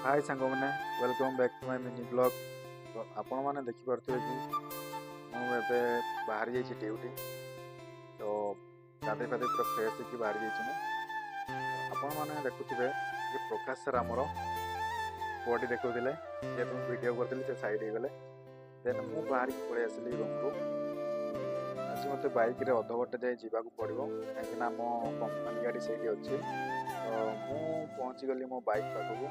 High ସାଙ୍ଗମାନେ, welcome back to my mini vlog। ତ ଆପଣମାନେ ଦେଖିପାରୁଥିବେ କି ମୁଁ ଏବେ ବାହାରି ଯାଇଛି ଡ୍ୟୁଟି। ତ ଗାଧେଇ ଫାଧେଇ ପୁରା ଫ୍ରେଶ୍ ହେଇକି ବାହାରି ଯାଇଛି ମୁଁ। ଆପଣମାନେ ଦେଖୁଥିବେ ଯେ ପ୍ରକାଶ ସାର୍ ଆମର ବଡି ଦେଖାଉଥିଲେ। ଯେହେତୁ ମୁଁ ଭିଡ଼ିଓ କରିଥିଲି, ସେ ସାଇଡ଼୍ ହେଇଗଲେ। ଦେନ୍ ମୁଁ ବାହାରିକି ପଳେଇ ଆସିଲି ରୁମ୍ରୁ। ଆଜି ମୋତେ ବାଇକ୍ରେ ଅଧ ବାଟ ଯାଏ ଯିବାକୁ ପଡ଼ିବ, କାହିଁକିନା ମୋ କମ୍ପାନୀ ଗାଡ଼ି ସେଇଠି ଅଛି। ତ ମୁଁ ପହଞ୍ଚିଗଲି ମୋ ବାଇକ୍ ପାଖକୁ।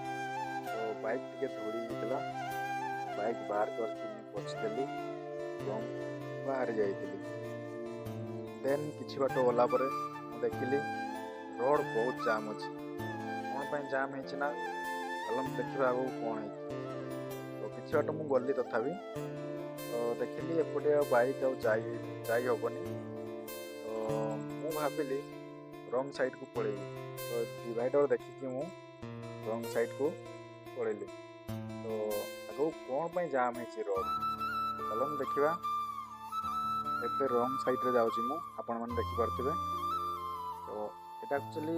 ତ ବାଇକ୍ ଟିକେ ଧୂଳି ହେଇଥିଲା। ବାଇକ୍ ବାହାର କରିକି ମୁଁ ପୋଛିଦେଲି ଏବଂ ବାହାରି ଯାଇଥିଲି। ଦେନ୍ କିଛି ବାଟ ଗଲା ପରେ ମୁଁ ଦେଖିଲି ରୋଡ଼ ବହୁତ ଜାମ୍ ଅଛି। କ'ଣ ପାଇଁ ଜାମ୍ ହେଇଛି ନା, ଚାଲନ୍ତୁ ଦେଖିବା ଆଗକୁ କ'ଣ ହେଇଛି। ତ କିଛି ବାଟ ମୁଁ ଗଲି, ତଥାପି ତ ଦେଖିଲି ଏପଟେ ଆଉ ବାଇକ୍ ଆଉ ଯାଇ ଯାଇ ହେବନି। ତ ମୁଁ ଭାବିଲି ରଙ୍ଗ ସାଇଡ଼କୁ ପଳେଇବି। ତ ଡିଭାଇଡ଼ର ଦେଖିକି ମୁଁ ରଙ୍ଗ ସାଇଡ଼କୁ ପଳେଇଲି। ତ ଆଗକୁ କ'ଣ ପାଇଁ ଜାମ୍ ହେଇଛି ରୋଡ଼, ଚାଲନ୍ତୁ ଦେଖିବା। ଏବେ ରଙ୍ଗ ସାଇଡ଼ରେ ଯାଉଛି ମୁଁ, ଆପଣମାନେ ଦେଖିପାରୁଥିବେ। ତ ଏଇଟା ଆକ୍ଚୁଆଲି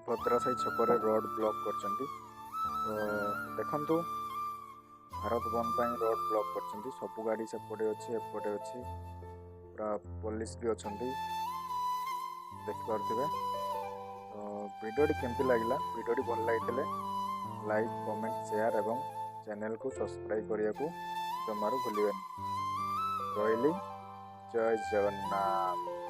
ଭଦ୍ରାସାହି ଛକରେ ରୋଡ଼ ବ୍ଲକ୍ କରିଛନ୍ତି। ତ ଦେଖନ୍ତୁ, ଭାରତ ବନ୍ଦ ପାଇଁ ରୋଡ଼ ବ୍ଲକ୍ କରିଛନ୍ତି। ସବୁ ଗାଡ଼ି ସେପଟେ ଅଛି, ଏପଟେ ଅଛି, ପୁରା ପୋଲିସ ବି ଅଛନ୍ତି, ଦେଖିପାରୁଥିବେ। ତ ଭିଡ଼ିଓଟି କେମିତି ଲାଗିଲା? ଭିଡ଼ିଓଟି ଭଲ ଲାଗିଥିଲେ ଲାଇକ୍, କମେଣ୍ଟ, ସେୟାର ଏବଂ ଚ୍ୟାନେଲକୁ ସବସ୍କ୍ରାଇବ୍ କରିବାକୁ ଜମାରୁ ଭୁଲିବେନି। ରହିଲି, ଜୟ ଜଗନ୍ନାଥ।